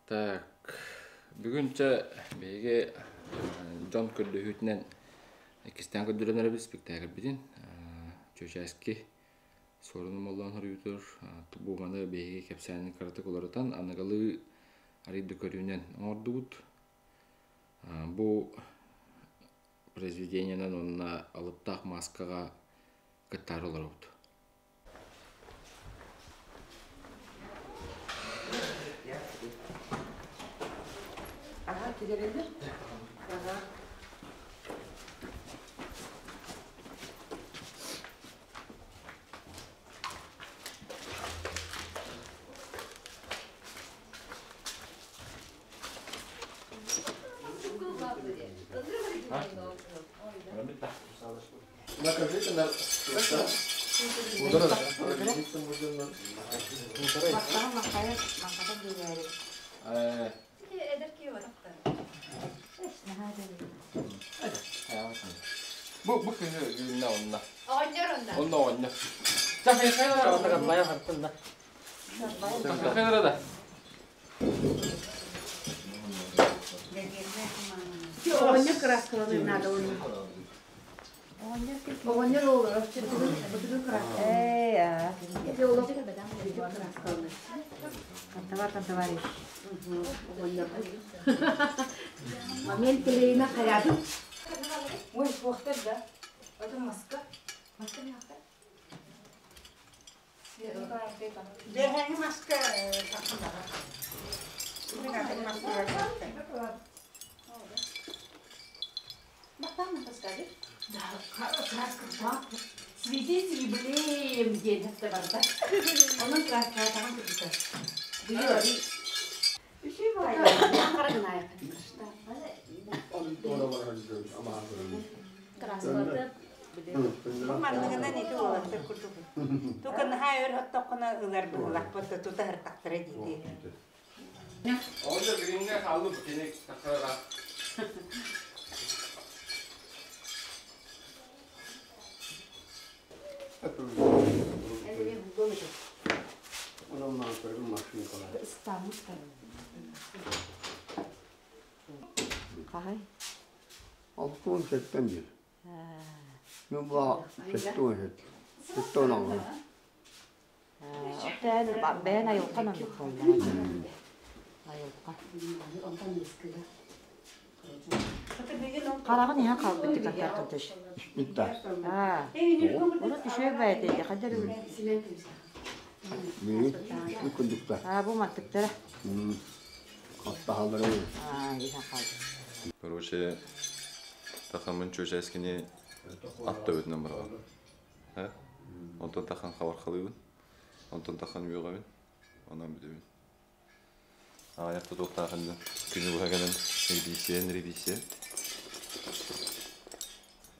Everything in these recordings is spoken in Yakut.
Так, бүгүн чэ биһиги дьон көрдөһүүтүнэн иккистээн көрдөрөн эрэбит спектакльбитин. Чүөчээски Суорун Омоллоон хоруйутур бу маны биһиги кэпсээнин кыратык уларытан аныгылыы арыйда көрүүнэн оҥордубут. Бу произведениенан уонна алыптаах мааскаҕа кыттаары олоробут. Ага, килерелер. Ага. Бу бу кыһы үүннэ онно. Оҕонньор онно. Онно оҕонньор. Хайа да. Оҕонньор кырааскаланыы наада уонна. Оҕонньор олорор бытыгы кырааскаланыы. Кырааскаланыы. Товар, товарищ. Оҕонньор. Момент телейна хаядым. Ой, суохтар да. Это маска. Маска мягкая. Бэһэҥи маска Да, краска В связи с юбилеем диэн барда. Онон краскалатаҕын кытта. Бу манныгынан ити уолаттар курдук. Тука наһаа өр оттоххуна ылар быһылахпыт тута һыртахтара диити. Оҕонньор гриҥҥэ хааллым кини тахсара. Хаһай? 67 диир. Мен була 77. 76. Оттон бэйэн айылҕан оннук буолла. Айылҕа. Хараҕын иһэн хаалбыт тикаттар Испитта. Аа. Урут үчүгэй бэйэтэ хаддар Мии, испит курдукта. Аа, бу мантыктара. Хаттаһаллары. Аа, иһэн хаалбыт. Короче, тахаммын чүөчээскини ат төбөтүнэн быраҕабын. Онтон тахан хабархалыыбын. Онтон тахан үөҕэбин. Онон бүтэбин. Аҕыйах тутуохтаах иннин күнү быһа кэлэн репетиция, репетиция.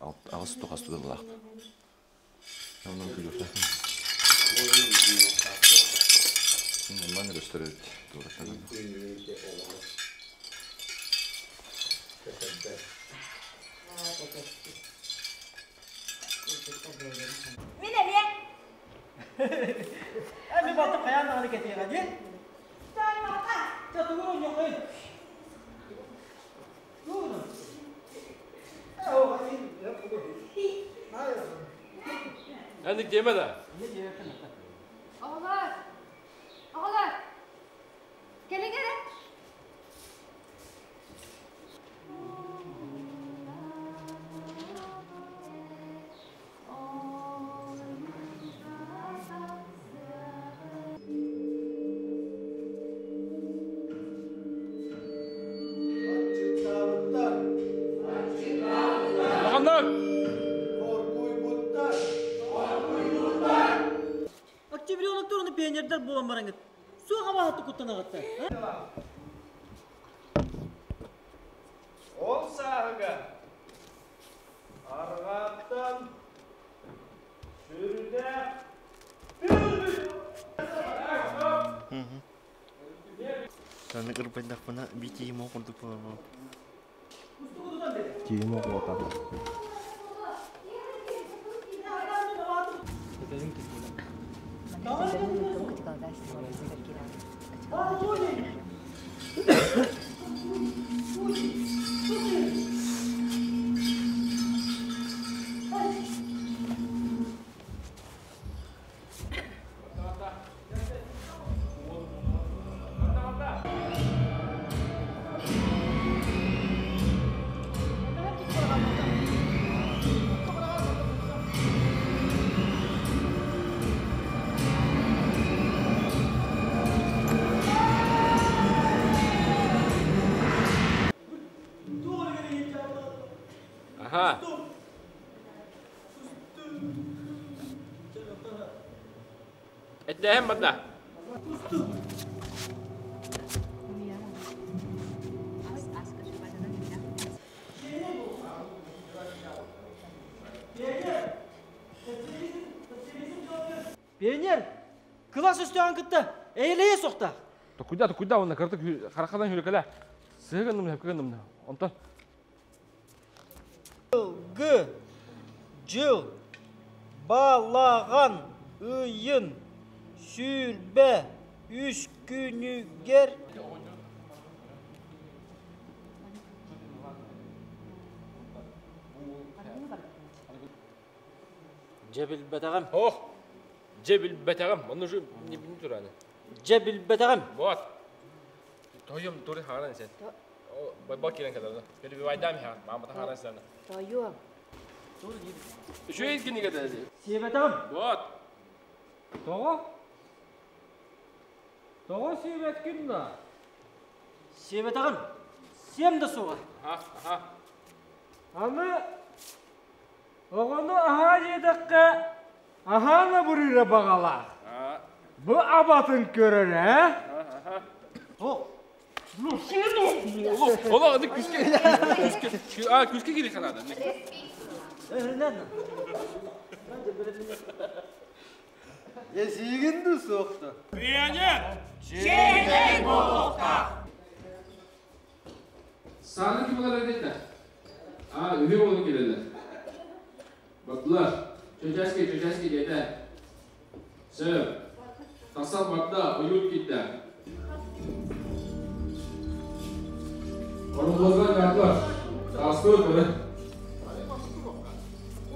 Аҕыс тухас тутуллаахпын. Онон күлүөхтээхпин. Нормально көстөр эбит. Туораттан. Мин эмиэ. Эми батып хайаан даҕаны кэтиэҕэ дии. Чэ, тугу оонньуоххай? Эн диэмэ да. Оҕолор! Оҕолор! Кэлиҥ эрэ! Аччыктаабыттар. Улаханнык! Хоргуйбуттар. Октябренок уонна пионердар буолан бараҥҥыт суох абааһы куттанаҕыттар. Ол сааһыга арҕааттан сүрдээх Саны ырбайдахпына битиим курдук буолар. Тиим оҕуота. Аха. Эттэһэн барда. Пионер, кылаас өстөөҕүн кытта эйэлэһиэ суохтаах. Токуйда, токуйда, уонна кыратык харахадан хүрүкэлэ. Сыһы гынным, хөпкө гынным. Онтон Г. Дьыл балаҕан ыйын 23 күнүгэр Дьэ билбэтэҕим. Ох, дьэ билбэтэҕим. Онно уже не билин тураны. Дьэ билбэтэҕим. Вот. Тойом тури хааран сен. Байбал киирэн кэлэр. Перебивайдаам иһэ. Маамата хааран сен. Тойом. Үчүгэй кинигэ дии. Сиэбэтэҕим. Вот. Тоҕо? Тоҕо сиэбэткин да? Сиэбэтэҕим. Сиэм да суоҕа. Аха, аха. Аны оҕону аһаа диэтэххэ, аһаан абырыыра баҕалаах. Бу абатын көрөр ээ? О, Ола аны күскэ күскэ а күскэ кири канада. Эсиигин да суохта. Пионер! Чиэһинэй буолуохтаах! Сааны ким ылар эдэтэ? А, үһү буолан кэлэллэр. Бардылар. Чөчээски, чөчээски диэтэ. Сөп. Тахсан барда, ойуун киирдэ. Орунбозгар бардылар. Таастыбыт бары.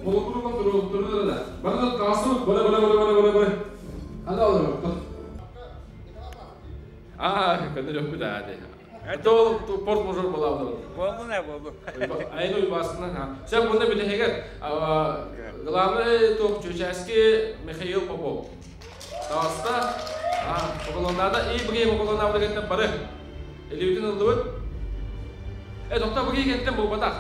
Молокурукан туру туру да. Бары таастыбыт, бары бары бары бары бары бары. Хана олорор. Аа, көнөр өкпүт аа дии. Это ол порт мажор буолабыт. Буоллун буоллун. Айын уйбаасынан. Сен бұны билэһигэр главный туох Чучаски Михаил Попов. Таҕыста Поколоннаада и быгый Поколоннаабыт кэнтэн бары илиибитин ыллыбыт. Э, тохто быгый кэнтэн буолбатах.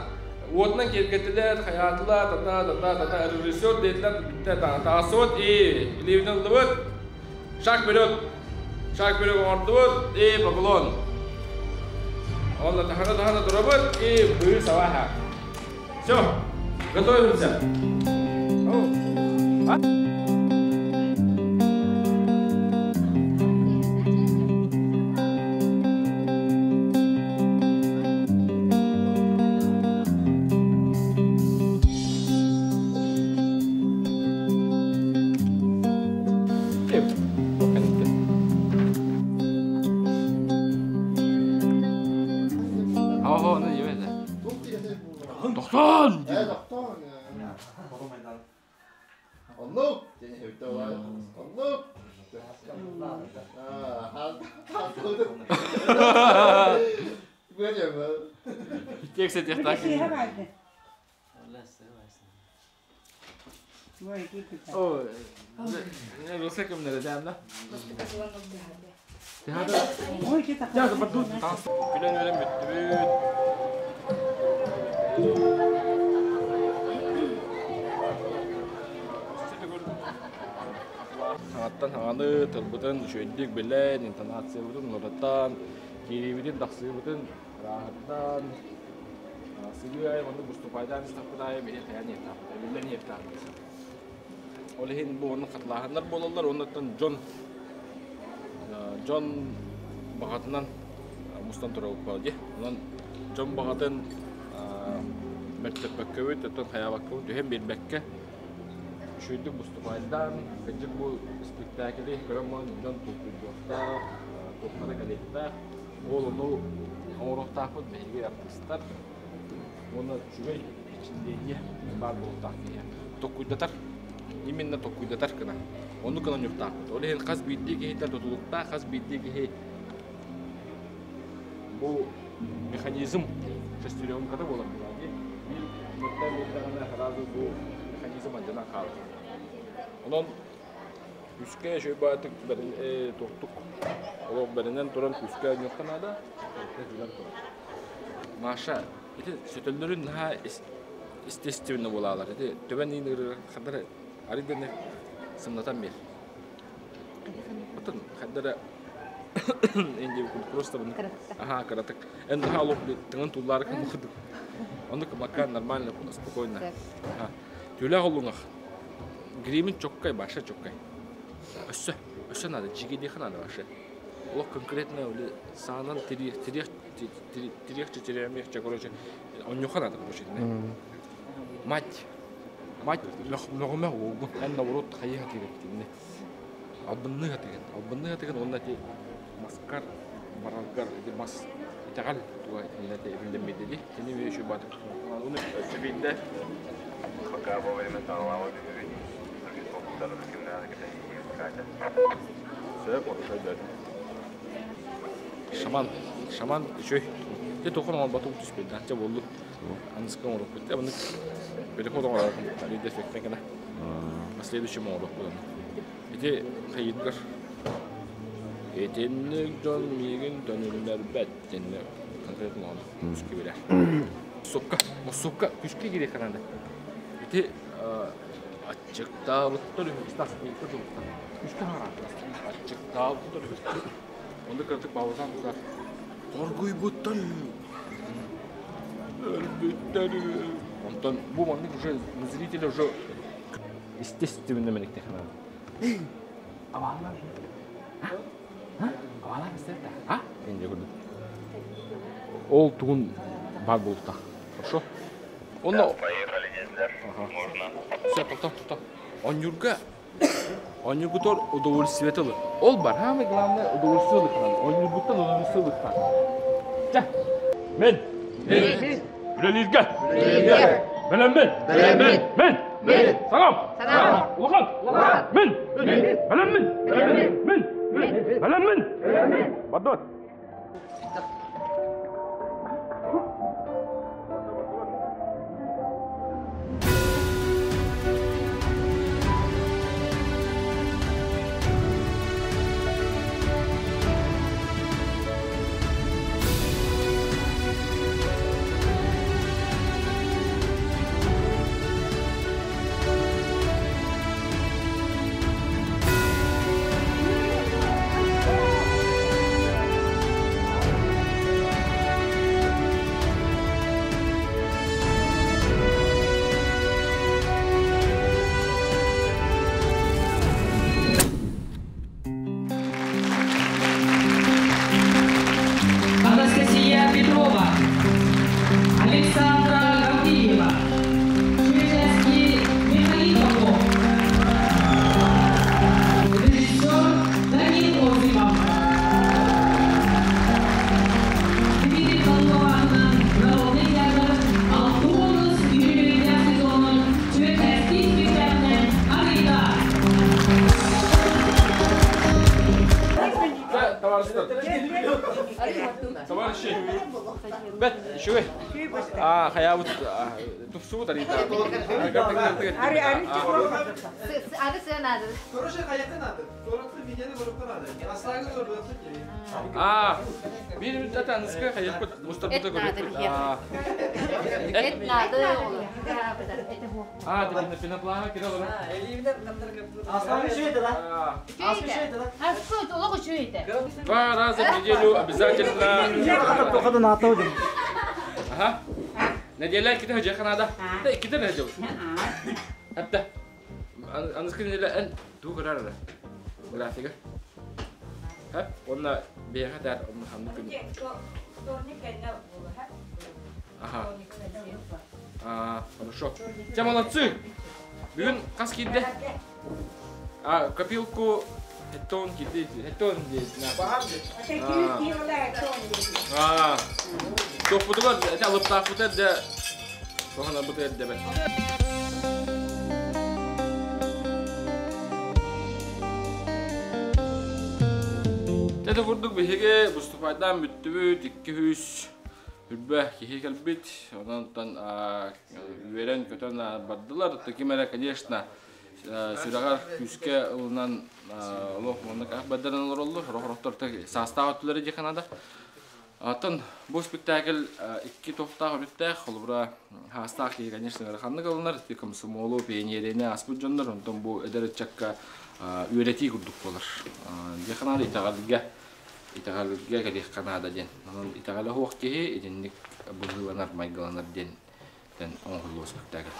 Уотунан киэргэттилэр, хайаатылар, тата, тата, тата, режиссер диэтилэр, бүттэ, таҕыстыбыт и илиибитин ыллыбыт. Шаг вперед! Шаг вперед оҥордубут и поклон. Онно тахана-тахана турабыт и быы саваха. Все, готовимся. А? Тохтон! Тохтон! Оннук! Оннук! Текст этих так. О, Руса кемнере дәмдә. Күлен өлен бүттүбүт. Саҥаттан саҥаны, тылбытын үчүгэйдик билэн, интонациябытын уларытан, киириибитин, тахсыыбытын ырааһырдан, сыгыы айы маннык выступайдаан истэхпит аайы биһи хайаан иэхтаахпыт, эбиллэн иэхтаахпыт. Ол иһин бу оннук хатылааһыннар буолаллар, уоннаттан дьон дьон баҕатынан мустан турабыт дии. Онон дьон баҕатын мөлтөппөккөбүт, оттон хайаабаккабыт түһэн биэрбэккэ үчүгэйдик выступайдаан, кырдьык бу спектакли көрөн баран дьон толкуйдуохтаах, туохха да кэлиэхтээх. Ол ону оҥоруохтаахпыт биһиги артыыстар уонна үчүгэй эрчиллиэнньэ баар буолуохтаах киһи. Токкуйдатар, именно токкуйдатар гына. Ону гынан ньуктаахпыт. Ол иһин хас биирдии киһиттэн тутулуктаах, хас биирдии киһи бу механизм шестеренката буолар дии. Биир мөттөөн биэрдэҕинэ сразу бу механизм алдьанан хаалар. Онон Күүскэ үчүгэй туохтук олох бэринэн туран күүскэ оонньуохха наада, билэн туран. Маша, ити сөтөллөрүн наһаа естественно буолаалар. Ити төбөн иин ыарыыр хардары арый да сымнатан биэр. Оттон хардары инди просто Ага, кыратык. Эн наһаа олох тыҥын туллаары кыммыкыдык. Оннук макка нормально, спокойно. Түүлээх олуҥах. Гримин чоккай, баша чоккай. Өссө, өссө надо, жигидиха надо вообще. Олох конкретно или саанан тириэх, тириэх, тириэх, тириэх, короче, онньуха надо, короче. Мать, мать, мөҕүмэ уолгун, эн наоборот хайыха тириэптинне. Албынныха тиген, албынныха тиген, онна ти маскар бараргар ити мас итэҕэл туга итиннэ эбиллэммит дии. Кини еще батык. Оны өссө биирдэ Пока вовремя саҕалаабыт үһүбүт. Сөп, орушайдар. Шаман, шаман үчүй. Те тохон оҥорботук түспүт, анча боллу. Аныска оҥороппут. Те мынык переход оҥорорум. Али дефектен гына. На следующем оҥороппут. Ити хайыгар Итинник дьон миигин төнүннэрбэт диэннэ конкретно ону күүскэ билэр. Сукка, сукка күүскэ киириэххэ наада. Ити аччыктаабыттар үһү, Стас, күүскэ харааттар. Аччыктаабыттар үһү. Онно кыратык паузан тутар. Хоргуйбуттар үһү. Өлбүттэр үһү. Онтон бу маннык уже на зрителя уже естественно мэниктээх наада. Абаалар. Абаалар истэртэ. А? Инде көрдүм. Ол тугун бар буолта. Хорошо? Онно Поехали, дедler. Можно. Все, тоқтоо, тоқтоо. Онньурга Онньургутор удовольствие ылы. Ол бар, самое главное удовольствие ылыктан. Онньургуттан удовольствие ылыктан. Чэ. Мен. Мен. Үлэлииргэ. Үлэлииргэ. Бэлэммин. Бэлэммин. Мен. Мен. Саҥам. Саҥам. Улахан. Улахан. Мин. Мин. Бэлэммин. Бэлэммин. Мин. Мин. Бэлэммин. Бэлэммин. Бардыбат. Анастасия Петрова, Александра Гаврильева, Чуйчевский Михаил Попов, режиссер Данил Осипов. Дмитрий Колмованов, Народный театр, Алтуонус юбилейных сезонун Чуйчевский спектакль «Арита». Да, товарищи. Товарищи. Бэт, үчүгэй. А, хайаабыт тупсубут арита. Ари, ари, Ары сыанады. Короче, хайатын ады. Коротты видеоны көрүп ады. Аслайгы көрүп А, биир мүнөт аныска хайаппыт мустарбыта көрүппүт. Эт надо. А, ты пеноплана кире олорор. Аслайгы шөйді да. Аскы шөйді да. Аскы олох үчүөйтэ. Два раза в неделю обязательно. Ага. Неделя ките хажа надо. Да, ките не хажа. Хатта. Аныска неделя эн туу көрөр графига. Ха, онна бэйэхэ таар онна ханнык күн. Ага. А, хорошо. Те молодцы. Бүгүн хас киирдэ? А, копилку Хеттон кити, хеттон Баһам дии. Аа. Тохпутугар эти алыптаахпыт эрдэ туһанарбыт эрдэбэт. Тэти курдук биһиги выступайдаан бүттүбүт, 200 үрбэ киһи кэлбит. Онон үөрэн-көтөн бардылар. Ким эрэ, конечно, сүрэҕэр күүскэ ылынан олох уонна бэрдэрэн олороллор. Сорох-сорохтор саастаах өттүлэрэ диэххэ наада. Оттон бу спектакль икки тохтоох өрүттээх, холобура, хаастаах киһи, конечно, ыараханнык ылынар, ити комсомолу, пионерияны ааспыт дьоннор, онтон бу эдэр ыччакка үөрэтии курдук буолар. Диэххэ наада итэҕэлгэ, итэҕэлгэ кэлиэххэ наада диэн. Онон итэҕэлэ суох киһи итинник быһыыланар, майгыланар диэн оҥоһуллубут спектакль.